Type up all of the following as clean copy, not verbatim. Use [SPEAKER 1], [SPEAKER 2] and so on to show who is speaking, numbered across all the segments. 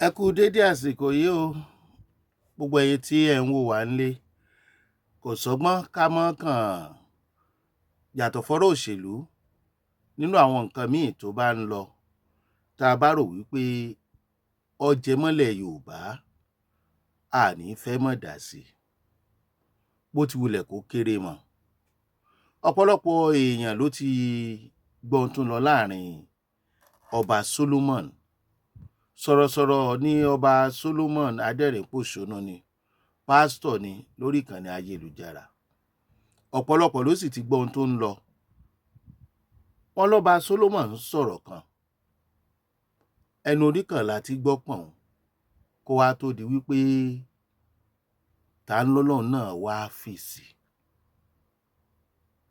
[SPEAKER 1] Ẹ kú dédé àsìkò yìí o, gbogbo ẹ̀yin tí ẹ̀ ń wò wá nílé. Kò sọ́gbọ́n ká mọ́ kàn yàtọ̀ fọ́rọ̀ òṣèlú nínú àwọn nǹkan míì tó bá ń lọ, tá a bá rò wípé ó jẹ mọ́lẹ̀ Yorùbá, a ní fẹ́ mọ̀ dá sí i, bó ti wulẹ̀ kó kéré mọ́. Ọ̀pọ̀lọpọ̀ èèyàn ló ti gbọ́ ohun tó ń lọ láàrin Ọba Solomon. Sọ̀rọ̀sọ̀rọ̀ ní Ọba Solomon, adẹ́rìn-pòṣónú ni, pásítọ̀ ni lórí ìkànnì ayélujára. Ọ̀pọ̀lọpọ̀ ló sì ti gbọ́ ohun tó ń lọ. Wọ́n lọ́ba Solomon sọ̀rọ̀ kan, ẹnu oníkàn la ti gbọ́ pọ̀n, kó wá tó di wípé ta ń lọ́lọ́run náà wá fèsì.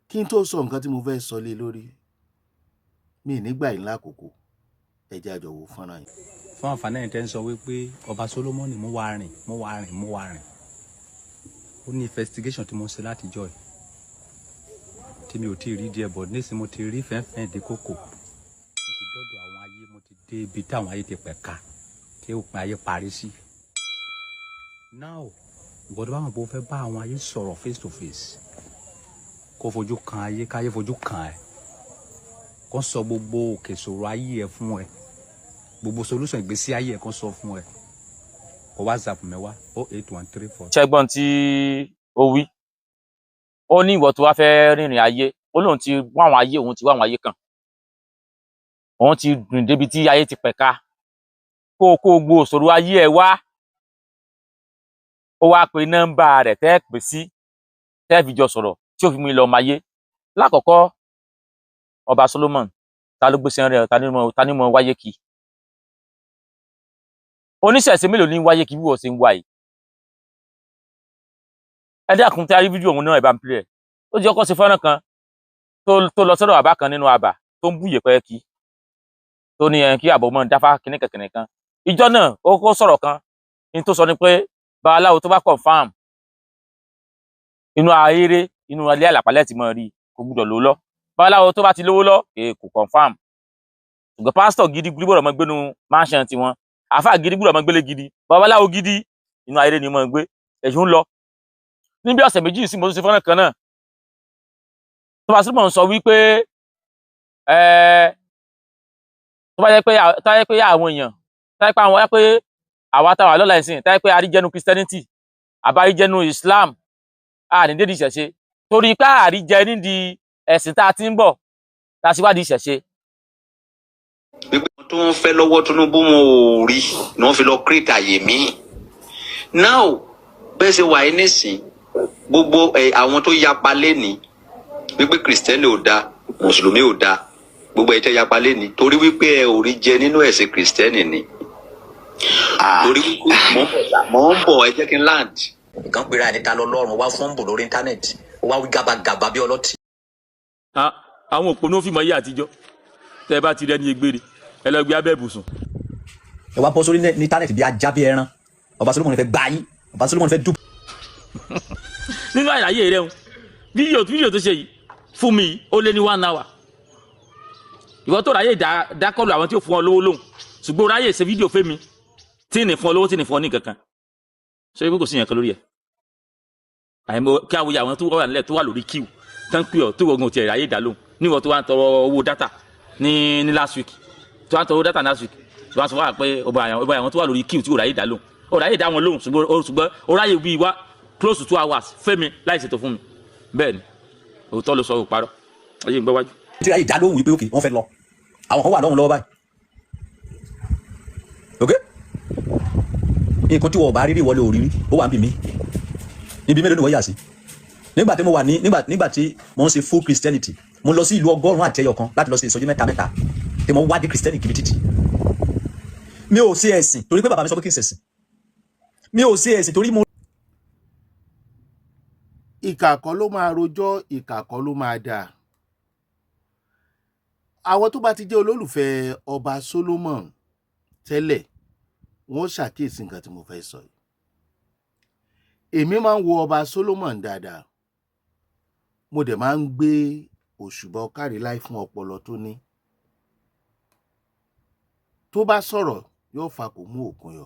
[SPEAKER 1] Kí n tó sọ nǹkan tí mo fẹ́ sọ lé lórí, mi nígbà yìí lákòókò, ẹ jẹ́ a jọ wo fọ́nrán yìí.
[SPEAKER 2] Fún àǹfààní ẹ̀ tẹ́ ń sọ wípé Ọba Solomoni mú wa rìn, mú wa rìn, mú wa rìn, ó ní investigation tí mo ṣe látijọ́ yìí tí mi ò tí ì rí díẹ̀, but nísìnyí mo ti rí fẹ́ǹfẹ́ǹ dé kókò. Mo ti dọ́dọ̀ àwọn ayé, mo ti dé ibi táwọn ayé ti pẹ̀ka tí òpin ayé parí sí. Now, ìwọ́n tó bá mọ̀ pé o fẹ́ bá àwọn ayé sọ̀rọ̀ face to face, kó fojú kan ayé, káyé fojú kan ẹ, kó sọ gbogbo òkè ìṣòro ayé ẹ fún ẹ, gbogbo solution ìgbésí ayé ẹ, kó sọ fún ẹ, kó WhatsApp mi wá 08134.
[SPEAKER 3] Ṣẹ́gbọ́n tí ó wí, ó ní ìwọ tó wá fẹ́ rìnrìn ayé, ó lóun ti wá àwọn ayé, òun ti wá àwọn ayé kan, òun ti rìn débi tí ayé ti pẹ̀ka, kó o kó gbogbo òṣòro ayé ẹ wá. Ó wá pe nọ́mbà rẹ̀ tẹ́ ẹ pè sí, tẹ́ ẹ fi jọ sọ̀rọ̀, tí ó fi mú ilẹ̀ ọmọ ayé. Lákọ̀ọ́kọ́, Ọba Solomon, ta ló gbé sẹ́rẹ̀? Ta ni mo wáyé kí oníṣẹ̀ṣe mélòó ní wáyé kí bí wọ́n ṣe ń wá yìí? Ẹ dákun, tí a rí fídíò òun náà, ẹ bá ń pilẹ̀. Ó jẹ́ ọkọ̀ ṣe fọ́nrán kan tó lọ sọ́dọ̀ bàbá kan nínú àbà tó ń bú yẹ̀pẹ̀ kí tó ní ẹ kí àbọ̀ mọ́ dáfá kíní kìnìkan kan. Ìjọ náà ó kó sọ̀rọ̀ kan ní tó sọ ni pé babaláwo tó bá confirm inú ahéré, inú ilé àlàpàlẹ̀ ti mọ̀ rí, kò gbúdọ̀ lò lọ. Babaláwo tó bá ti lówó lọ, kò confirm. Ṣùgbọ́n pásítọ̀ gidi gbúdọ̀ mọ gbénu mansion tiwọn, àáfàá gidi gbúdọ̀ mọ gbélé gidi, babaláwo gidi inú ahéré ni mọ̀ gbé. Ẹ̀yìn ń lọ níbi ọ̀sẹ̀ 2 sí, mo tún ṣe fọ́nrán kan náà tó bá súnmọ̀ ń sọ wípé tó bá jẹ́ pé, tó bá jẹ́ pé àwọn èèyàn, tó bá jẹ́ pé àwọn pé àwa táwa lọ́la ìsìn, tó bá jẹ́ pé àríjẹnu Christianity àbá àríjẹnu Islam, a ní dédìí ìṣẹ̀ṣe, torí pé àríjẹ nídìí ẹ̀sìn tá a ti ń bọ̀ tá a sì wádìí ìṣẹ̀ṣe.
[SPEAKER 4] Wípé tó ń fẹ́ lọ́wọ́ Tinubu, wọn ò rí ni wọ́n fi lọ create àyè míì. Now, bẹ́ẹ̀ ṣe wà yín nísìn, gbogbo ẹ àwọn tó yapa lẹ́ni wípé Kìrìsìtẹ́nì ò dáa, Mùsùlùmí ò dáa, gbogbo ẹ tẹ́ yapa lẹ́ni torí wípé ẹ ò rí jẹ nínú ẹ̀sìn Kìrìsìtẹ́nì ni, torí wípé mò ń bọ̀, ẹ jẹ́ kí n land.
[SPEAKER 5] Nǹkan pera ẹni ta lọ lọ́rùn wá fọ́ǹbù lórí íńtánẹ́ẹ̀tì, ó wá wí gàbàgàbà bí ọlọ́tí.
[SPEAKER 3] Àwọn òpònú fìmọ̀ yé àtijọ́, tẹ́ ẹ bá ti rẹ́ni egbére, ẹ lọ gbé abẹ́ ibùsùn.
[SPEAKER 5] Ẹ wá bọ́ sórí ní íńtánẹ́ẹ̀tì bí ajá, bí ẹran. Ọba Solomoni fẹ́ gbá yín, Ọba Solomoni fẹ́ dùn.
[SPEAKER 3] Nínú àlàyé rẹ ń fídíò tó ṣe yìí fún mi, ó lé ní one hour. Ìwọ tó ráyè dákọlù àwọn tí ó fún ọ lówó lóhùn, ṣùgbọ́n ráyè ṣe fídíò fẹ́mi tí ì ní fún ọ lówó, tí ì ní fún ọ ní kankan, ṣé kò sí yẹn kan lórí ẹ̀? Àìmọ̀ kí àwọn àwọn tó wà nílẹ̀, tó wà lórí queue tán pè ọ́, tó wọ́n tiẹ̀ ráyè dá lóhùn níwọ̀n tó wà ń tọrọ owó data ní last week, tó wà ń tọrọ owó data last week, tó wà sọ wà pé ọba àwọn tó wà lórí queue tí ò ráyè dá lóhùn, ò ráyè dá wọn lóhùn, ṣùgbọ́n ó ráyè bíi wá close to 2 hours fẹ́mi láì ṣètò fún mi. Bẹ́ẹ̀ ni, òótọ́ ló sọ, ò parọ́. Ayé ń gbọ́ wájú.
[SPEAKER 5] Tí ayé ìdá lóhùn wípé òkè wọ́n fẹ́ lọ, àwọn kan wà lọ́hùn lọ́wọ́ báyìí. Ok, nǹkan tí wọ́n bá rírí wọlé òrírí, ó wà ń bì mí níbi mélòó ni wọ́n yà sí. Nígbà tí mo wà ní nígbà tí mo ń ṣe full Christianity, mo lọ sí ìlú 101 láti lọ sí ìsọjí mẹ́ta mẹ́ta tí mo wádìí Christianity kiri títì. Mi ò ṣe ẹ̀sìn torí pé bàbá mi sọ pé kí n ṣẹ̀sìn. Mi ò ṣe ẹ̀sìn torí mo.
[SPEAKER 1] Ìkà kọ́ ló máa rojọ́, ìkà kọ́ ló máa dáa. Àwọn tó bá ti jẹ́ olólùfẹ́ Ọba Solomon tẹ́lẹ̀, wọ́n ṣàkíyèsí nǹkan tí mo fẹ́ sọ yìí. Èmi máa ń wo Ọba Solomon dáadáa, mo dẹ̀ máa ń gbé òṣùbà káríláì fún ọpọlọ tó ní. Tó bá sọ̀rọ̀, Yóò fa kò mú òkun yọ.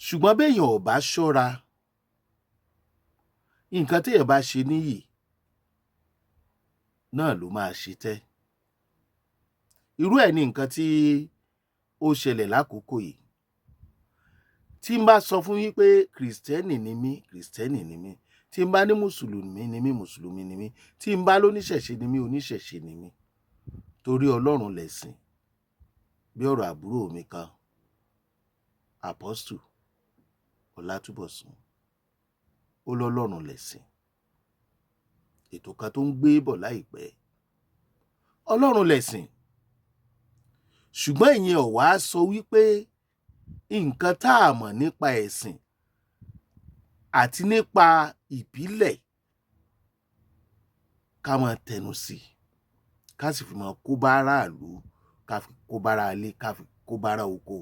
[SPEAKER 1] Ṣùgbọ́n béèyàn ò bá ṣọ́ra, nǹkan téèyàn bá ṣe níyì náà ló máa ṣe tẹ́. Irú ẹ̀ ní nǹkan tí ó ṣẹlẹ̀ lákòókò yìí. Tí n bá sọ fún yín pé Kìrìsìtẹ́nì ni mí, Kìrìsìtẹ́nì ni mí. Tí n bá ní Mùsùlùmí ni mí, Mùsùlùmí ni mí. Tí n bá lóníṣẹ̀ṣe ni mí, oníṣẹ̀ṣe ni mí. Torí Ọlọ́run lẹ̀sìn. Bí ọ̀rọ̀ àbúrò mi kan, Apostle Ọlátúbọ̀sún, ó lọ́lọ́run lẹ̀sìn. Ètò kan tó ń gbé bọ̀ láìpẹ́. Ọlọ́run lẹ̀sìn. Ṣùgbọ́n ìyẹn ò wá sọ wípé nǹkan tá a mọ̀ nípa ẹ̀sìn àti nípa ìbílẹ̀ ká máa tẹnu sí i, ká sì fi máa kó bá aráàlú, ká fi kó bára ilé, ká fi kó bára oko.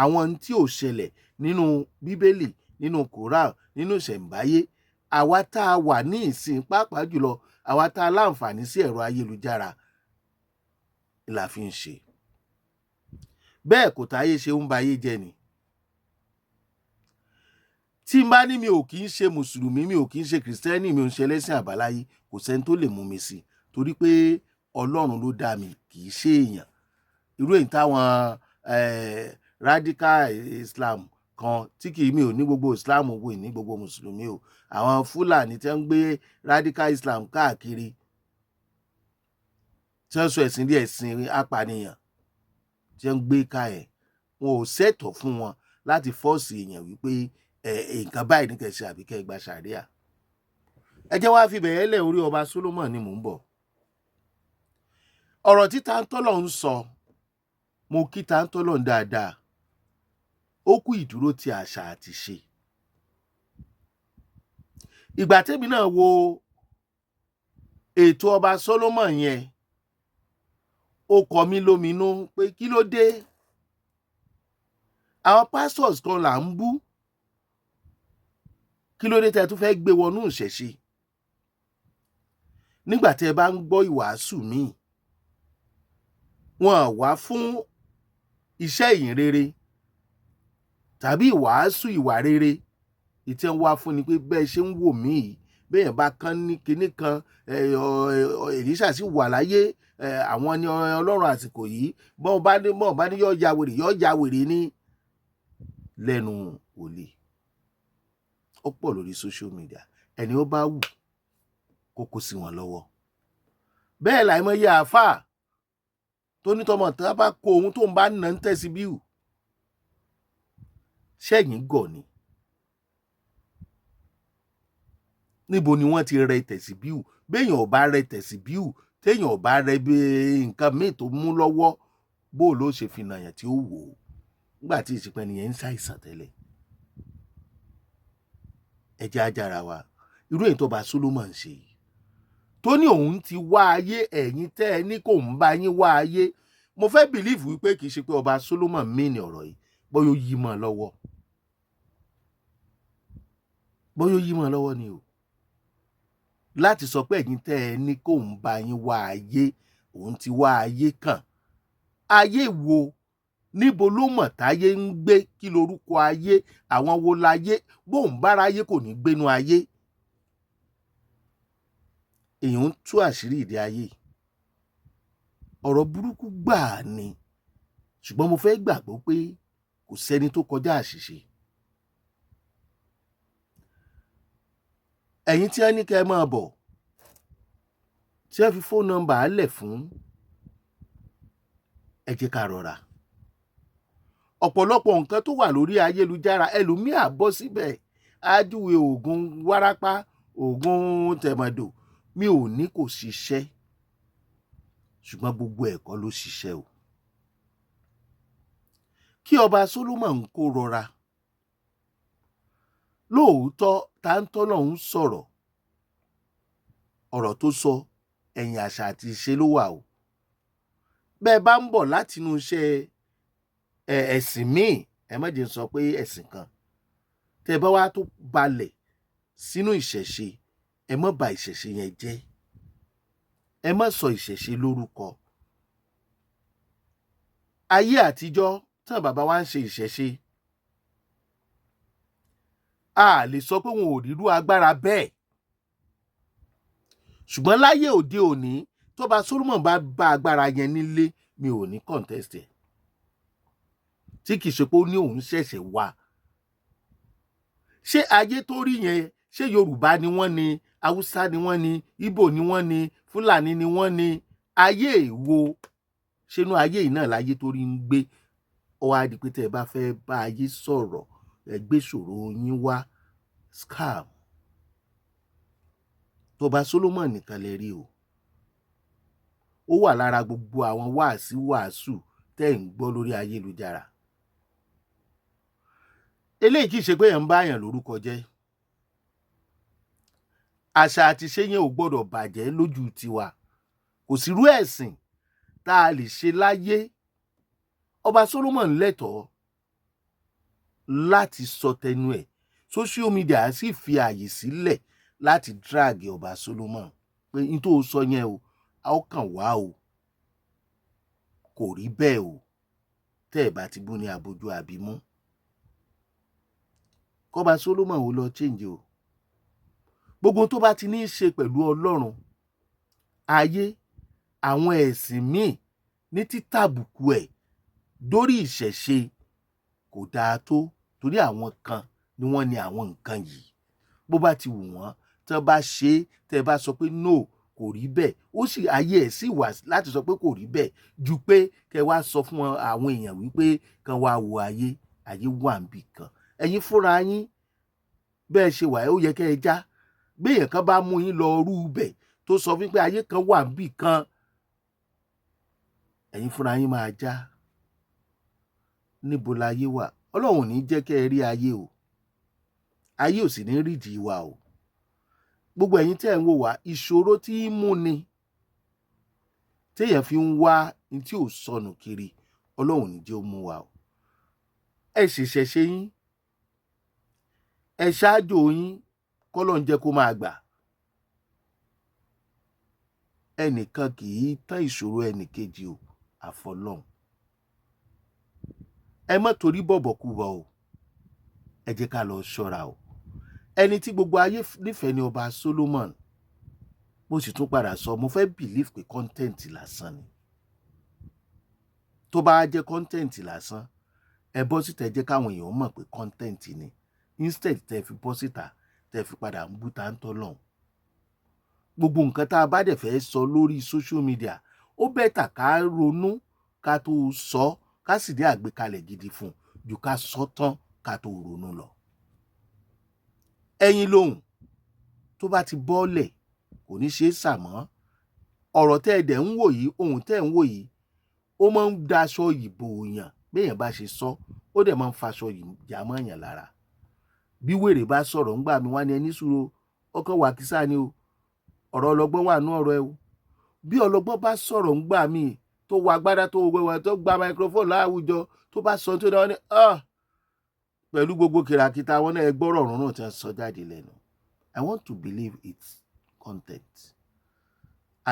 [SPEAKER 1] Àwọn ohun tí ò ṣẹlẹ̀ nínú Bíbélì, nínú Quran, nínú ìṣẹ̀ǹbáyé, àwa tá a wà ní ìsìn, pàápàá jùlọ àwa tá a láǹfààní sí ẹ̀rọ ayélujára la fi ń ṣe. Bẹ́ẹ̀ kò táyé ṣe ń ba ayé jẹ́ ni. Tí n bá ní mi ò kì í ṣe Mùsùlùmí, mi ò kì í ṣe Kìrìsìtẹ́nì, mi ò ń ṣe ẹlẹ́sìn àbáláyé, kò sẹ́ni tó lè mú mi sí, torí pé Ọlọ́run ló dá mi, kì í ṣe èèyàn. Irú èyí táwọn radical Islam kan tí kì í, mi ò ní gbogbo Islam wò ní gbogbo Mùsùlùmí o, àwọn Fúlàní tí wọ́n ń gbé radical Islam káàkiri, tí wọ́n sọ ẹ̀sìn bí ẹ̀sìn apànìyàn tí wọ́n ń gbé ká ẹ̀, wọn ò ṣẹ̀tọ́ fún wọn láti force èèyàn wípé ẹ nǹkan báyìí ní kẹsì àbí kẹ́ ẹ gba ṣàríà. Ẹ jẹ́ wá fi bẹ̀rẹ̀ lẹ̀. Orí ọba Solomon ni mò ń bọ̀. Ọ̀rọ̀ tí Táńtọ́lọ̀ ń sọ, mo kí Táńtọ́lọ̀ dáadáa, ó kú ìdúró ti àṣà àti ṣe. Ìgbà tẹ́mi náà wo ètò ọba Solomon yẹn, ó kọ mí lóminú pé kí ló dé àwọn pastors kan là ń bú, kí ló dé tẹ́ tún fẹ́ gbé wọnú ìṣẹ̀ṣe? Nígbà tí ẹ bá ń gbọ́ ìwàásù míì, wọn wá fún iṣẹ́ ìyìn rere tàbí ìwàásù ìwà rere. Ìtí wọn wá fún ni pé bẹ́ẹ̀ ṣe ń wò mí yìí, bẹ́ẹ̀ bá kán ní kinní kan, Èlíṣà sì wà láyé, àwọn ni Ọlọ́run àsìkò yìí, bọ́n bá ní yọ́ ya wèrè, yọ́ ya wèrè ní lẹ́nu wòlíì. Ó pọ̀ lórí social media, ẹni ó bá wù kó kó sí wọn lọ́wọ́. Bẹ́ẹ̀ láìmọye àáfàá tó ní tọmọ tí wọ́n bá kó ohun tó ń bá nà ń tẹ̀sí bíù sẹ́yìn gọ̀ ni. Níbo ni wọ́n ti rẹ tẹ̀sí bíù? Béèyàn ò bá rẹ tẹ̀sí bíù, téèyàn ò bá rẹ bí nǹkan míì tó mú lọ́wọ́, bó ló ṣe fi nàyàn tí ó wò ó nígbà tí ìsìnkú ẹnìyẹn ń ṣàìsàn tẹ́lẹ̀? Ẹ jẹ́ ajára wa. Irú èyí tó bá Solomon ṣe yìí, tó ní òun ti wá ayé, ẹ̀yin tẹ́ ẹ ní kò ń bá yín wá ayé, mo fẹ́ believe wípé kì í ṣe pé ọba Solomon mí ní ọ̀rọ̀ yìí, bóyá ó yí mọ́ ọ lọ́wọ́, bóyá ó yí mọ́ ọ lọ́wọ́ ni o, láti sọ pé ẹ̀yin tẹ́ ẹ ní kò ń bá yín wá ayé, òun ti wá ayé kàn. Ayé wo? Níbo ló mọ̀ táyé ń gbé? Kí lorúkọ ayé? Àwọn wo láyé? Bóun bára ayé kò ní gbénú ayé. Èèyàn ń tú àṣírí ìdí ayé. Ọ̀rọ̀ burúkú gbáà ni, ṣùgbọ́n mo fẹ́ gbàgbọ́ pé kò sẹ́ni tó kọjá àṣìṣe. Ẹ̀yin tí wọ́n ní kẹ́ ẹ máa bọ̀, tí wọ́n fi fóònù nọ́mbà á lẹ̀ fún, ẹ jẹ́ ká rọra. Ọ̀pọ̀lọpọ̀ nǹkan tó wà lórí ayélujára, ẹlòmíà bọ́ síbẹ̀, ájúwe oògùn wárápá, oògùn tẹ̀mọ̀dò. Mi ò ní kò ṣiṣẹ́, ṣùgbọ́n gbogbo ẹ̀kọ́ ló ṣiṣẹ́ o. Kí ọba Solomon kó rọra. Lóòótọ́ Táńtọ́lọ̀ ń sọ̀rọ̀, ọ̀rọ̀ tó sọ ẹ̀yìn àṣà àti ìṣe ló wà o. Bẹ́ẹ̀ bá ń bọ̀ látinú iṣẹ́ ẹ̀sìn míì, ẹ má jẹ́ n sọ pé ẹ̀sìn kan, tẹ́ ẹ bá wá tó balẹ̀ sínú ìṣẹ̀ṣe, ẹ má bà ìṣẹ̀ṣe yẹn jẹ́, ẹ má sọ ìṣẹ̀ṣe lórúkọ. Ayé àtijọ́ tán, bàbá wa ń ṣe ìṣẹ̀ṣe, a lè sọ pé wọn ò rírú agbára bẹ́ẹ̀. Ṣùgbọ́n láyé òde òní, tó bá Solomon bá bá agbára yẹn nílé, mi ò ní contest ẹ̀, tí kì í ṣe pé ó ní òun ṣẹ̀ṣẹ̀ wá. Ṣé ayé tó rí yẹn, ṣé Yorùbá ni wọ́n ní, Haúsá ni wọ́n ní, Ìgbò ni wọ́n ní, Fúlàní ni wọ́n ní, ayé èwo? Ṣénú ayé yìí náà láyé tó rí ń gbé? Ó wá di pé tẹ́ ẹ bá fẹ́ bá ayé sọ̀rọ̀, ẹ gbé ṣòro yín wá. Scam tó bá Solomon nìkan lè rí o. Ó wà lára gbogbo àwọn wáàsí wàásù tẹ́ ẹ̀ ń gbọ́ lórí ayélujára. Eléyìí kì í ṣe pé ẹ̀ ń bá yàn lórúkọ jẹ́. Àṣà àti ìṣe yẹn ò gbọ́dọ̀ bàjẹ́ lójú tiwa. Kò sírú ẹ̀sìn tá a lè ṣe láyé. Ọba Solomon lẹ́tọ̀ọ́ láti sọ tẹnu ẹ̀. Social media sì fi ààyè sílẹ̀ láti drag ọba Solomon pé n tó sọ yẹn o, a ó kàn wá o, kò rí bẹ́ẹ̀ o. Tẹ́ ẹ̀ bá ti bú ní abojú àbímú, kọ́ba Solomon ò lọ change o. Gbogbo tó bá ti ní í ṣe pẹ̀lú Ọlọ́run, ayé, àwọn ẹ̀sìn míì ní títàbùkù ẹ̀ dórí ìṣẹ̀ṣe kò dáa tó, torí àwọn kan ni wọ́n ní àwọn nǹkan yìí. Bó bá ti wù wọ́n, tí wọ́n bá ṣe é, tẹ́ ẹ bá sọ pé no, kò rí bẹ́ẹ̀, ó sì ayé ẹ̀ sì wà láti sọ pé kò rí bẹ́ẹ̀, ju pé kẹ́ wá sọ fún àwọn èèyàn wípé kàn wá wo ayé. Ayé wà níbì kan. Ẹ̀yin fúnra yín bẹ́ẹ̀ ṣe wà, ó yẹ kẹ́ ẹ já béèyàn kan bá mú yín lọ rú bẹ̀ tó sọ fún pé ayé kan wà níbì kan, ẹ̀yin fúnra yín máa já. Níbo láyé wà? Ọlọ́run ò ní jẹ́ kẹ́ ẹ rí ayé o. Ayé ò sì ní rídìí wa o. Gbogbo ẹ̀yin tẹ́ ẹ̀ ń wò wá, ìṣòro tí ń mú ni téèyàn fi ń wá ní tí ò sọnù kiri, Ọlọ́run ò ní jẹ́ ó mú wa o. Ẹ ṣẹ̀ṣẹ̀ ṣe yín, ẹ ṣáájò yín, kọ́lọ́n jẹ́ kó máa gbà. Ẹnìkan kì í tán ìṣòro ẹnìkejì o, àfọlọ́hun. Ẹ má torí bọ̀bọ̀kúbọ̀ o. Ẹ jẹ́ ká lọ ṣọ́ra o. Ẹni tí gbogbo ayé nífẹ̀ẹ́ ni ọba Solomon. Mo sì tún padà sọ, mo fẹ́ believe pé content lásán ni. Tó bá jẹ́ content lásán, ẹ bọ́ síta, ẹ jẹ́ káwọn èèyàn mọ̀ pé content ni, instead tẹ́ fi bọ́ síta, tẹ́ fi padà ń bú táńtọ́ lọ́hùn. Gbogbo nǹkan tá a bá dẹ̀ fẹ́ sọ lórí social media, ó better ká ronú ká tó sọ, ká sì ní àgbékalẹ̀ gidi fún un, ju ká sọ tán ká tó ronú lọ. Ẹ̀yin lòun tó bá ti bọ́ọ̀lẹ̀ kò ní ṣe é sàmọ́. Ọ̀rọ̀ tẹ́ ẹ dẹ̀ ń wò yìí, ohun tẹ́ ẹ ń wò yìí, ó máa ń daṣọ ìbò yàn béèyàn bá ṣe sọ. Ó dẹ̀ máa ń faṣọ ìjà mọ́ yàn lára. Bí wèrè bá sọ̀rọ̀ ńgbà mi, wá ní ẹni sùúrù, ọkàn wà kísà ni o. Ọ̀rọ̀ ọlọ́gbọ́n wà nú ọ̀rọ̀ ẹ o. Bí ọlọ́gbọ́n bá sọ̀rọ̀ ńgbà míì, tó wọ agbádá, tó wẹwẹ, tó gba microphone láwùjọ, tó bá sọ tó dáwọn ní pẹ̀lú gbogbo kìràkìtà wọn náà, ẹ gbọ́rọ̀ ọ̀run náà tí wọ́n sọ jáde lẹ́nu. I want to believe it's content.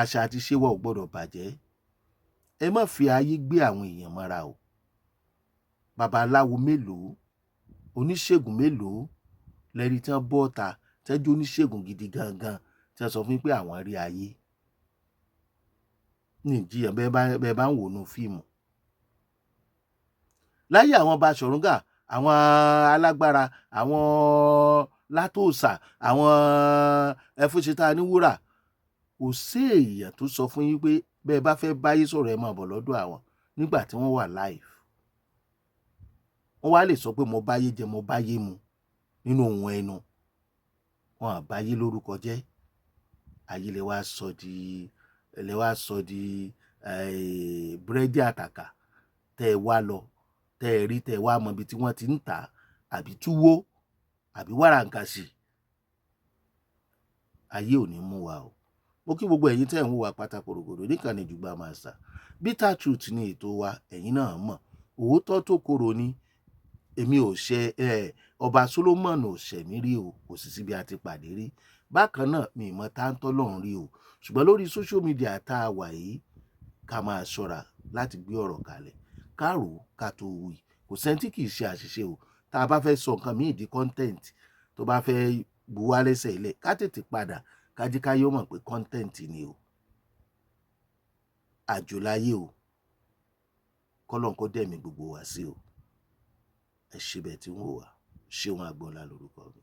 [SPEAKER 1] Àṣà àti ṣe wa ò gbọ́dọ̀ bàjẹ́. Ẹ má fi ayé gbé àwọn èèyàn mọ́ra o. Babaláwo mélòó, oníṣègùn mélòó lẹ́rí tí wọ́n bọ́ ọ̀ta tẹ́jú oníṣègùn gidi gangan tí wọ́n sọ fún yín pé àwọn rí ayé ní ìjìyàn? Bẹ́ẹ̀ bá ń wò nú fíìmù láyé àwọn Baṣọ̀run Gáà, àwọn alágbára, àwọn látòsà, àwọn ẹfúnṣetá ní wúrà, kò sí èèyàn tó sọ fún yín pé bẹ́ẹ̀ bá fẹ́ báyé sọ̀rọ̀, ẹ máa bọ̀ lọ́dọ̀ àwọn nígbà tí wọ́n wà live. Wọ́n wá lè sọ pé mo báyé jẹ, mo báyé mu nínú ohun ẹnu wọn, àbáyé lórúkọ jẹ́. Ayé lè wá sọ di búrẹ́dì àtàkà tẹ́ ẹ wá lọ, tẹ́ ẹ rí, tẹ́ ẹ wá mọ ibi tí wọ́n ti ń tà, àbí túwó, àbí wàràǹkàṣì. Ayé ò ní mú wa o. Mo kí gbogbo ẹ̀yin tẹ́ ẹ̀ ń wò wá pátá kòròkòrò níkànnì Jùgbà Master. Bitter Truth ní ètò wa. Ẹ̀yin náà mọ̀, òótọ́ tó korò ni. Èmi ò ṣe ẹ, ọba Solomon ò ṣẹ̀ mí rí o, kò sì síbi àti pàdé rí. Bákan náà, mi ì mọ táńtọ́ lọ́run rí o. Ṣùgbọ́n lórí social media tá a wà yìí, ká máa ṣọ́ra láti gbé ọ̀rọ̀ kalẹ̀. Ká rò ó ká tó wí. Kò sẹ́ni tí kì í ṣe àṣìṣe o. Tá a bá fẹ́ sọ nǹkan míì di content, tó bá fẹ́ bu wá lẹ́sẹ̀ ilẹ̀, ká tètè padà, ká jí ká yóò mọ̀ pé content ni o. Àjò láyé o. Kọ́lọ́n kó dẹ̀mí gbogbo wa sí o. Ẹ ṣe bẹ́ẹ̀ tí ń wò wá. Ṣéun Agboola lórúkọ mi.